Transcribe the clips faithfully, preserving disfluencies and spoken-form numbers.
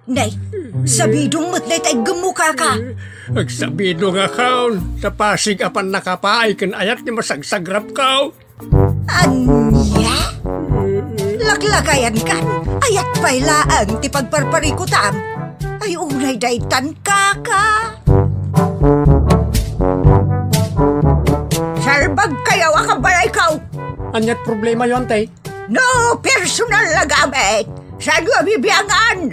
Nay, sabidong met dayta iggemmo, kaka. Agsabidongakon, ta pasig a pannakapaay ken ayat ti masagsagrapko. Ania? Laklakayankan, ayat pay laeng ti pagparparikutam. Ay, unay daytan, kaka. Salbagkayo a kabalayko. Aniat problemayo, ante? No personal a gamit, saanyo a bibiangan.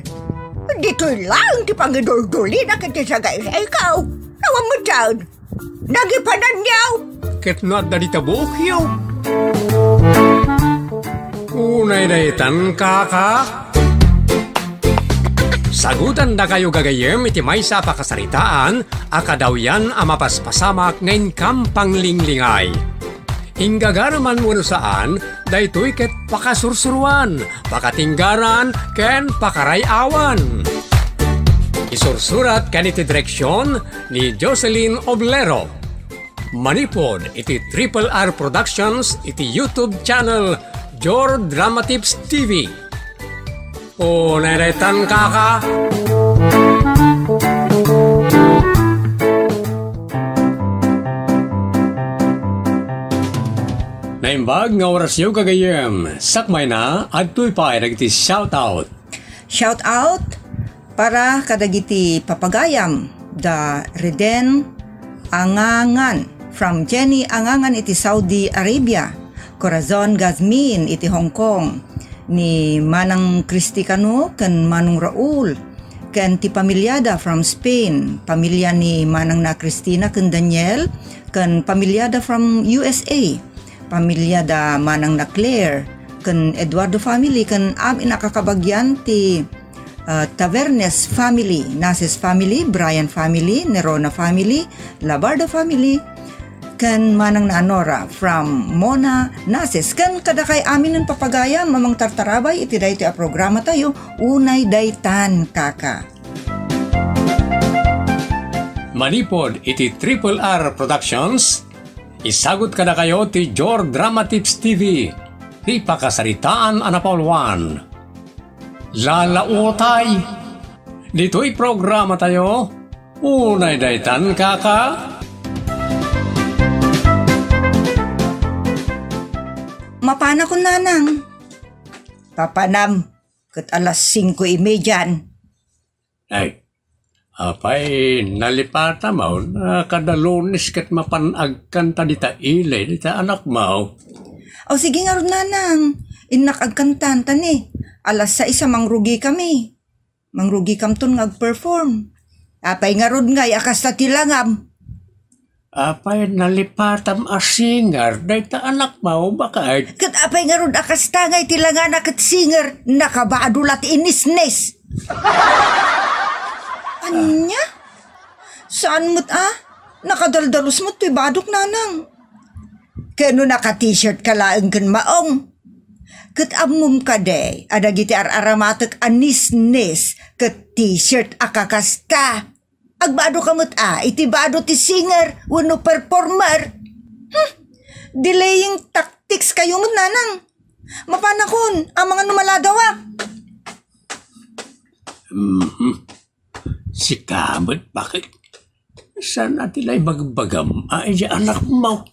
Ditoy laeng ti pangiduldulina ken ti sagaysayko. Awan met daytan. Nagipananyo. Ket no adda dita buokyo. Unay daytan, kaka. Sagutandakayo gagayyem iti maysa a pakasaritaan a kadawyan a mapaspasamak nga inkam panglinglingay. Inggagaraman wenno saan, daytoy ket pakasursuroan, pakatinggaran, ken pakaray-awan. Isursurat ken iti direksion ni Jocelyn Oblero. Manipud iti Triple R Productions iti YouTube channel Jor Dramatips T V. Unay daytan, kaka. Naimbag nga orasyo, gagayyem. Sakmayna, adtoy pay dagiti shout out. Shout out para kadagiti papagayam da Reden Angangan from Jenny Angangan iti Saudi Arabia, Corazon Gazmin iti Hong Kong, ni Manang Christy Cano ken Manong Raul, ken ti pamilyada from Spain, pamilya ni Manang na Christina ken Daniel, ken pamilyada from U S A, pamilya da Manang na Claire, ken Eduardo family, ken amin a kakabagyan ti, ah, Tavernes family, Nases family, Brian family, Nerona family, Labardo family, ken Manang na Nora from Mona, Nases, ken kadakay amin a papagayam a mangtartarabay iti daytoy a programatayo, unay daytan, kaka. Manipud iti Triple R Productions, isagut kadakayo ti Jor Dramatips T V, ti pakasaritaan a napauluan. Lalautay. Ditoy programatayo, unay daytan, kaka. Mapanakon, nanang. Papanam, ket alas singko imedian. Ay, apay, nalipatam, aw, a, kada Lunes ket mapan agkanta dita ili, dita anakmo. Aw, sige ngarud, nanang. Innak agkantan, ta ni, alas sais a mangrugikami. Mangrugikamton nga agperform. Apay ngarud ngay a kasta ti langam? Apay, nalipatam a singer dayta anakmo, baket? Ket apay ngarud a kasta ngay ti langana ket singer, nakabado la ti inisnes. Ania? Saan met a? Nakadaldalus met toy badok, nanang. Ket no naka-t-shirt ka laeng ken maong. Ket ammom kadi a dagiti ar-aramatek a nisnes ket t-shirt a kakasta. Agbado ka met a iti bado ti singer wenno performer. Hmm. Delaying tactics kayo met, nanang. Mapanakon, amangan no maladawak. Mhm. Sika met, baket? Saan a ti naibagbagam a idiay anakmo?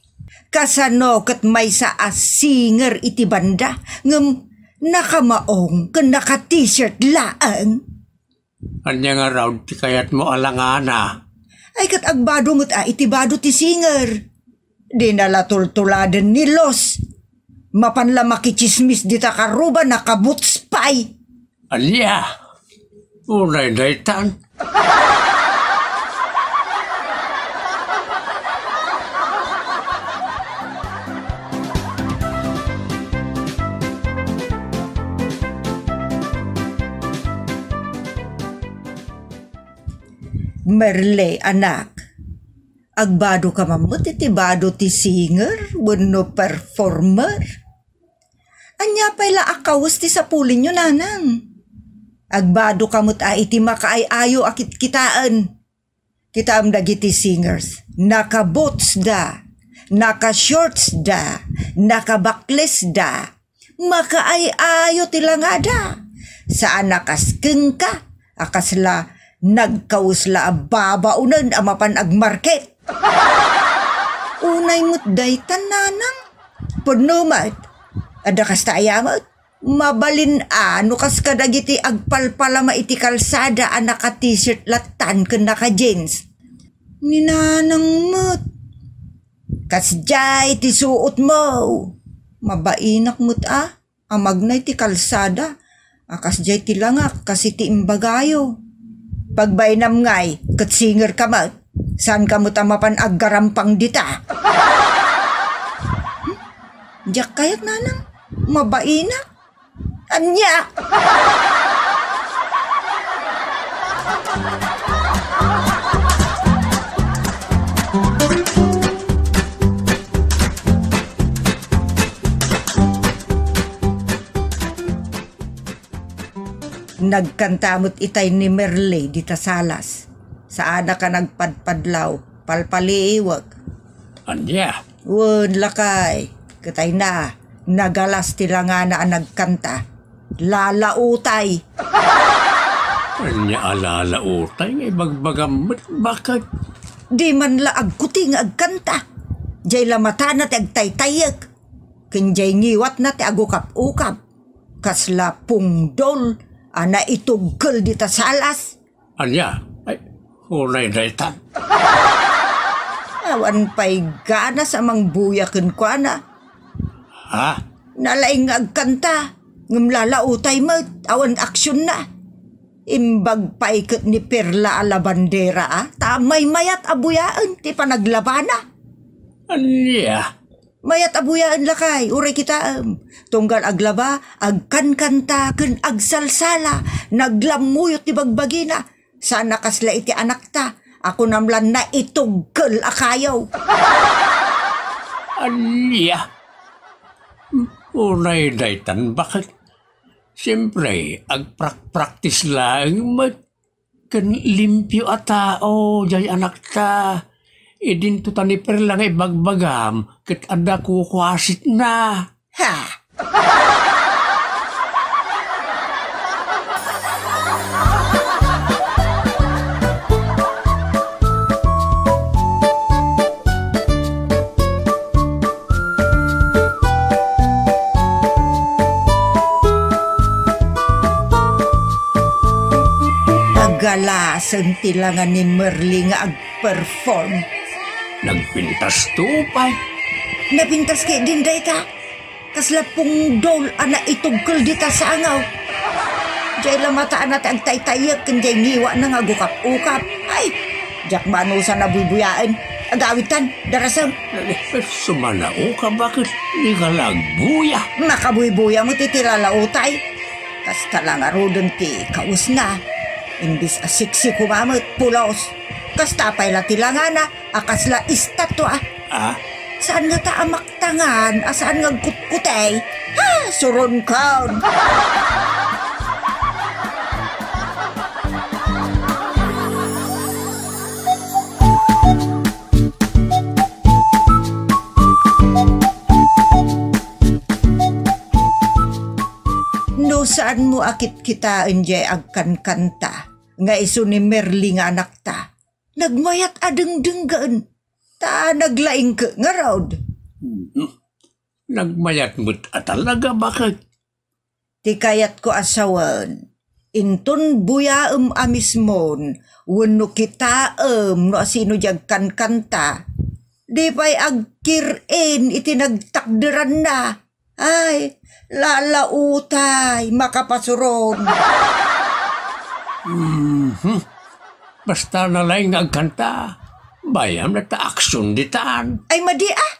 Kasano ket maysa a singer iti banda ngem nakamaong ken naka-t-shirt laeng? Ania ngarud ti kayatmo a langana? Ay, ket agbado met a iti bado ti singer. Dina la tultuladen ni Los. Mapan la makitsismis dita karuba, nakaboots pay. Ania? Unay daytan? Merle, anak. Agbado ka man met iti bado ti singer wenno performer? Ania pay la a kawes ti sapulinyo, nanang? Agbado ka met a iti makaay-ayo a kitkitaen. Kitaem dagiti singers, naka-boots da, naka-shorts da, naka-backless da. Makaay-ayo ti langada. Saan a kas kenka, a kasla nagkawesla a babaonen a mapan agmarket. Unay met daytan, nanang. Pudno met. Adda kasta aya met. Mabalin a no kas kadagiti agpalpalama iti kalsada a naka-t-shirt lattan ken naka-jeans. Ni nanang met. Kasdiay ti suotmo. Mabainak met a. Amagna iti kalsada a kasdiay ti langak kas iti imbagayo. Pagbainam ngay, ket singerka met. Saanka met a mapan aggarampang dita. Diak kayat, nanang. Mabainak. Ania? Nagkanta met itay ni Merly dita salas. Saannak a nagpadpadlaw, palpaliiwek. Ania? Wen, lakay, ket ay na, nagalas ti langana a nagkanta. Lalautay. Ania a lalautay nga ibagbagam met, baket? Di man la agkuti nga agkanta. Jay la matana ti agtaytayyek. Ken jay ngiwatna ti agukap-ukap. Kasla pungdol a naitugkel dita salas. Ania? Ay, unay daytan. Awan pay ganas a mangbuya kenkuana. Ha? Nalaing nga agkanta, ngem lalautay met, awan aksionna. Imbag pay ket ni Perla a labandera, a, ta maymayat a buyaen ti panaglabana. Ania? Mayat a buyaen lakay, uray kitaem. Tunggal aglaba, agkankanta ken agsalsala, naglammuyot ti bagbagina. Saan a kasla iti anakta, a kunam la naitugkel a kayo. Ania? Unay daytan, baket? Siempre, agprak-practice laeng met. Ken limpio a tao jay anakta. Idinto ta ni Perla nga ibagbagam ket adda kukuasitna. Ha? Nagalasen ti langa ni Merly nga agperform. Nagpintas to pay. Napintas ketdin dayta. Kasla pungdol a naitugkel dita sangaw. Jay la matana ti agtaytayyek ken jay ngiwana nga agukap-ukap. Ay, diak manusan a buybuyaen. Agawitan, darasem. Sumanaoka, baket di ka la agbuya? Makabuybuya met iti lalautay. Kasta la ngaruden ti kawesna. Imbis a sexy koma met, pulos. Kasta pay la ti langana a kasla estatua. Ah? Saan ngata a maktangan a saan nga agkutkutay? Ha! Suronkon! No saanmo a kitkitaen jay agkankanta nga isu ni Merly nga anakta, nagmayat a dengdenggen, ta naglaingke ngarud. Mhm. Nagmayat met a talaga, baket? Ti kayatko a sawen, inton buyaem a mismon wenno kitaem no asino di agkankanta, di pay agkir-in iti nagtakderanna. Ay, lalautay, makapasuron. Mhm. Basta nalaing nga agkanta, bayam na ta aksyon ditan. Ay, madi, ah.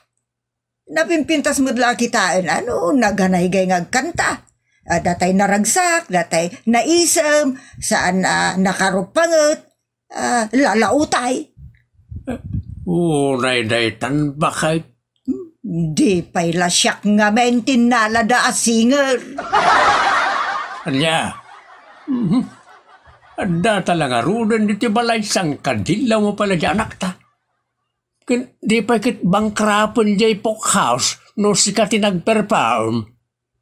Napimpintas met la a kitaen, ano, naganaygay nga agkanta. Ah, datay naragsak, datay naisem, saan a nakarupanget, ah, lalautay. Uray daytan, baket? Di pay la siak ngamin ti nalada a singer. Ania? Mhm. Adda ta la ngaruden diti balay, sangkadillaw mo pay la di anakta. Ken di pay ket bangkrapen jay Polk House no sika ti nagperform.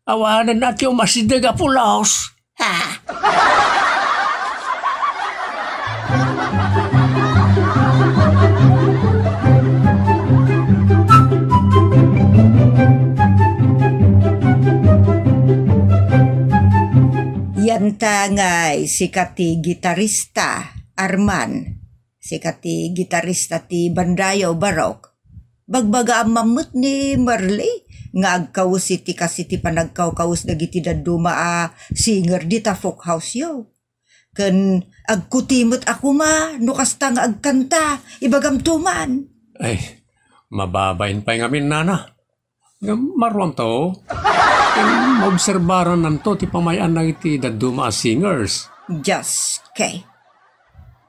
Awanen a ti umasideg a pulos. Ha? Yantangay, sika ti gitarista, Arman. Sika ti gitarista ti bandayo, Barok. Bagbagaam met ni Marley nga agkawes iti kas iti panagkawkawes dagiti dadduma a singer dita folk house-yo. Ken agkuti met a koma no kasta nga agkanta, ibagamto man. Ay, mababain pay ngamin, nana. Ngem maruamto, ken maobserbarannanto ti pamay-an dagiti dadduma a singers. Just kay.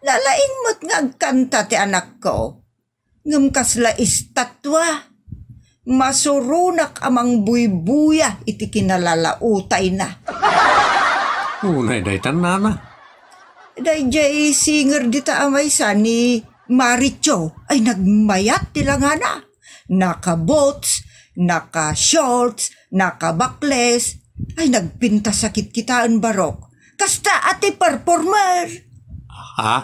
Nalaing met nga agkanta ti anakko. Ngem kasla estatwa. Masuronak a mangbuybuya iti kinalalautayna. Unay daytan, nana. Dayjay singer dita a maysa ni Maricho ay nagmayat ti langana. Naka-boots, naka-shorts, naka-backless. Ay, nagpintas a kitkitaen, Barok. Kasta a ti performer. Ha?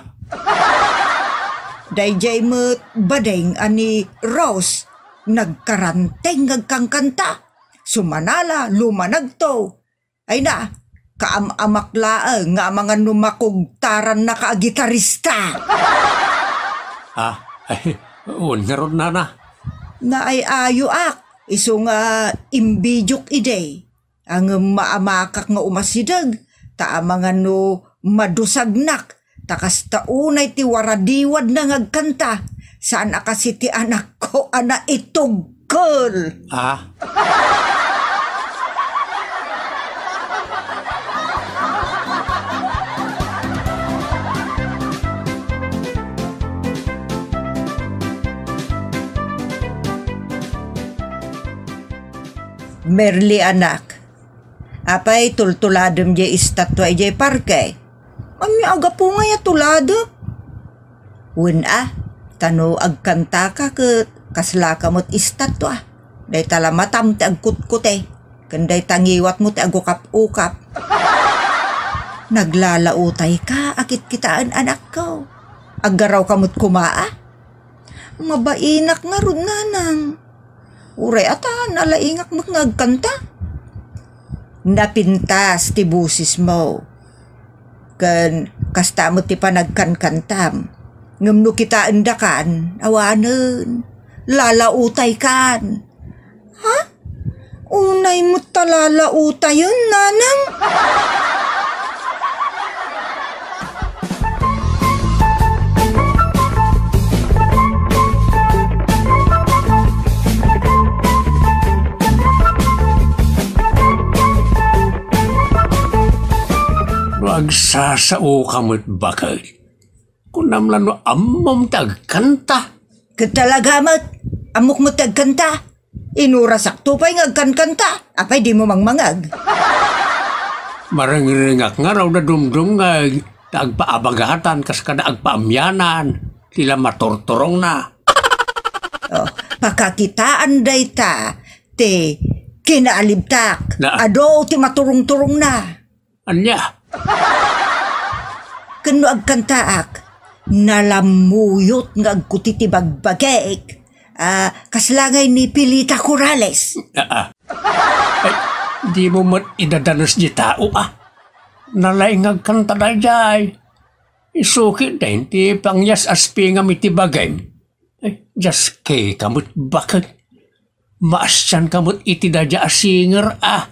Dayjay met badeng a ni Rose, nagkaranteng nga agkankanta. Sumanala, lumanagto. Ay na, kaam-amak laeng nga amangan no makugtarannaka a gitarista. Ah, ay, wen ngarud, nana. Naay-ayoak, isu nga imbidiok idi. Ngem maamakak nga umasideg, ta amangan no madusagnak, ta kasta unay ti waradiwadna nga agkanta, saan a kas iti anakko a naitugkel. Ah? Merly, anak, apay tultuladem jay estatwa idiay parke? Ania a gapu ngay a tuladek? Wen a, ta no agkantaka ket kaslaka met estatwa. Dayta la matam ti agkutkuti, ken dayta ngiwatmo ti agukap-ukap. Naglalautayka a kitkitaen, anakko. Aggarawka met koma a? Mabainak ngarud, nanang. Uray a ta, nalaingak met nga agkanta. Napintas ti bosesmo. Ken kasta met ti panagkankantam. Ngem no kitaendakan, awanen, lalautaykan. Ha? Unay met ta lalautayen, nanang? No agsasaoka met baket, kunam la no ammom ti agkanta. Ket talaga met, ammok met ti agkanta. Inurasakto pay nga agkankanta. Apay dimo mangmangeg? Marengrengak ngarud a dumdumngeg ta agpaabagatan kas kada agpaamyanan ti la maturturongna. Oh, pakakitaan dayta ti kinaalibtak. Na- Adu ti maturungturongna. Ania? Ken no agkantaak, nalammuyot nga agkuti ti bagbagik. Ah, kasla ngay ni Pilita Corrales. Ah, ah. Ay, dimo met idadanes di tao, ah. Nalaing nga agkanta daydiay. Isu ketdin ti pangyas a spingam iti bagim. Ay, just kay ka met baket. Maasianka met iti daydiay a singer, ah.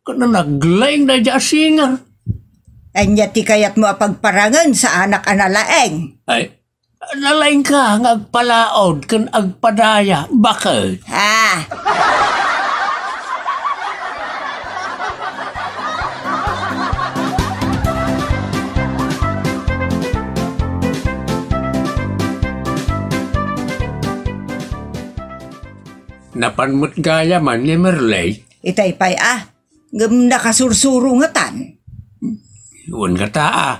Ket naglaing daydiay a singer. Ania ti kayatmo a pagparangen saanak a nalaing? Ay, nalaingka nga agpalaod ken agpadaya. Baket? Ah. Napan met gayam ni Merley. Itay pay a, ngem nakasursuro ngatan. Wen ngata a.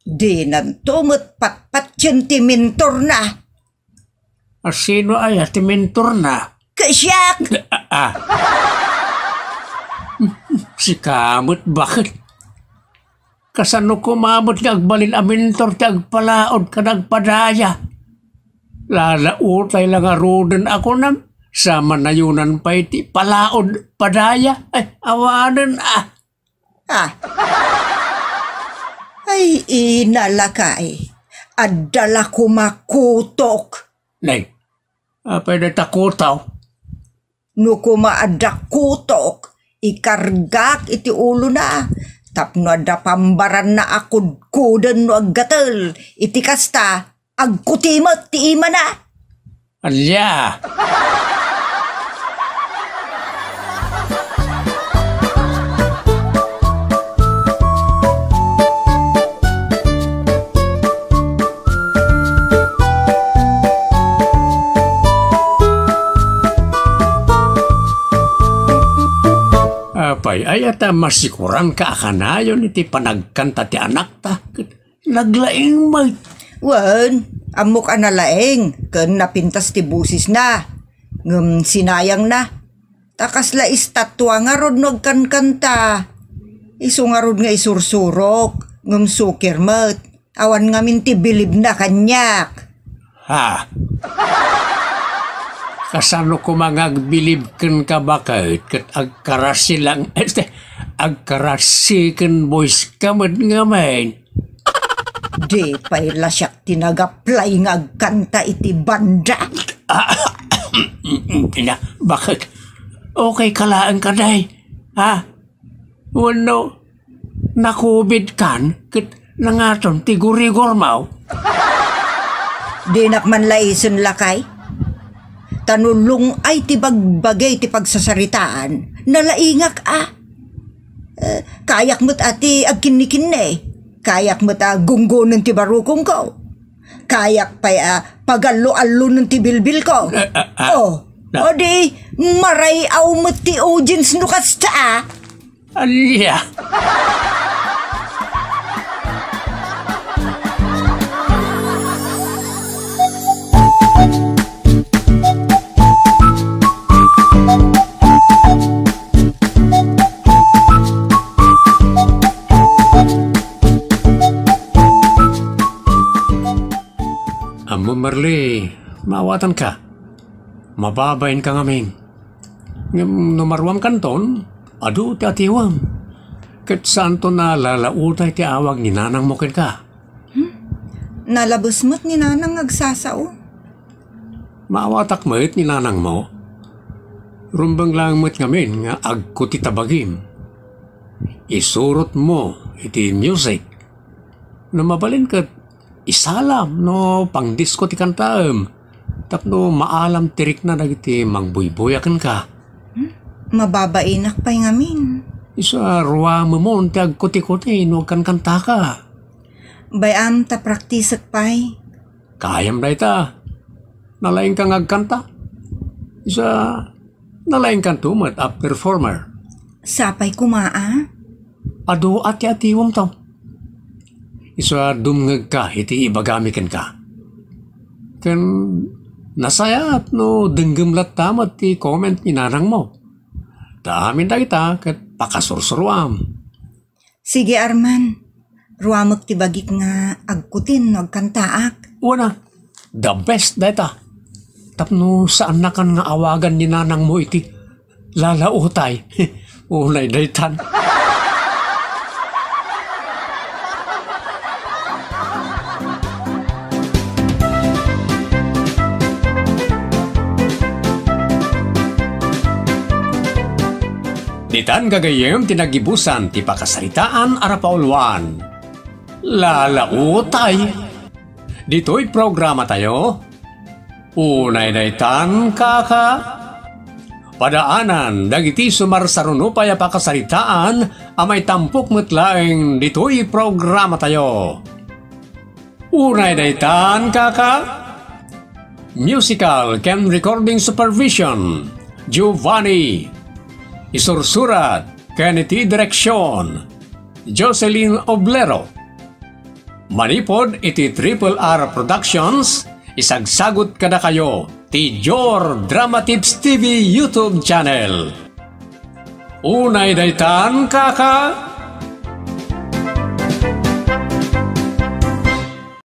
Dinanto met patpatien ti mentorna. A sino aya ti mentorna? Ket siak! Ah, ah. Sika met baket. Kasano koma met nga agbalin a mentor ti agpalaod ken agpadaya? Lalautay la ngaruden a kunam, sa manayonan pay ti palaod padaya. Ay, awanen a. Ah, Ina, lakay, adda la koma kutok. Nay, apay dayta kutok? No koma adda kutok, ikargak iti ulona, tapno adda pambaranna a kudkuden no aggatel. Iti kasta, agkuti met ti imana. Ania? Apay, aya ta masikuranka a kanayon iti panagkanta ti anakta? Naglaing met. Wen, ammok a nalaing ken napintas ti bosesna. Ngem sinayangna. Ta kasla estatua ngarud no agkankanta. Isu ngarud nga isursurok, ngem sukir met. Awan ngamin ti bilibna kaniak. Ha? Kasano koma nga agbilib kenka baket ket agkarasi lang, este, agkarasi ken voice ka met ngamin? Di pay la siak ti nag-apply nga agkanta iti banda. Ah, ina, baket? Okay ka laeng kadi? Ha? Wenno, nakubid kan ket nangaton ti gurigurmaw? Dinak man laisen, lakay. Ta no lung-ay ti bagbagay ti pagsasaritaan, nalaingak a. Eh, kayak met a ti agkinnikinni. Kayak met a gunggonen ti barukongko. Kayak pay a pagallo-allonen ti bilbilko. Eh, eh, eh. Oh, na- o di, maray-aw met ti audience no kasta, ah. Ania? Ammom, Marley, maawatanka. Mababainka ngamin. Ngem no maruam kanton, adu ti atiwem. Ket saanton a lalautay ti awag ni nanangmo kenka. Hmm? Nalabes met ni nanang nga agsasao. Maawatak met ni nanangmo. Rumbeng laeng met ngamin nga agkuti ta bagim. Isurotmo iti music. No mabalin ket isalam no pangdisko ti kantaem tapno maalam ti rikna dagiti mangbuybuya kenka. Hmm? Mababainak pay ngamin. Isu a ruamemon ti agkutikuti no agkankantaka. Bay-am ta praktisek pay. Kayam dayta. Nalaingka nga agkanta. Isu a nalaingkanto met a performer. Sapay koma a? Adu a ti atiwemto. Isu a dumngegka iti ibagami kenka. Ken nasayaat no denggem latta met ti comment ni nanangmo. Ta amin dagita ket pakasursuroam. Sige, Arman. Ruamek ti bagik nga agkutin no agkantaak. Wen a, the best dayta. Tapno saannakan nga awagan ni nanangmo iti lalautay. Unay daytan. Ditan gagayyem ti nagibusan ti pakasaritaan a rapaulwan. Lalautay. Ditoy programatayo, Unay daytan, kaka. Padaanan dagiti sumarsaruno pay a pakasaritaan a maitampok met laeng ditoy programatayo. Unay daytan, kaka. Musical ken recording supervision, Giovanni. Isursurat ken iti direksion, Jocelyn Oblero. Manipud iti Triple R Productions, isagsagut kadakayo ti Jor Dramatips T V YouTube channel. Unay daytan, kaka.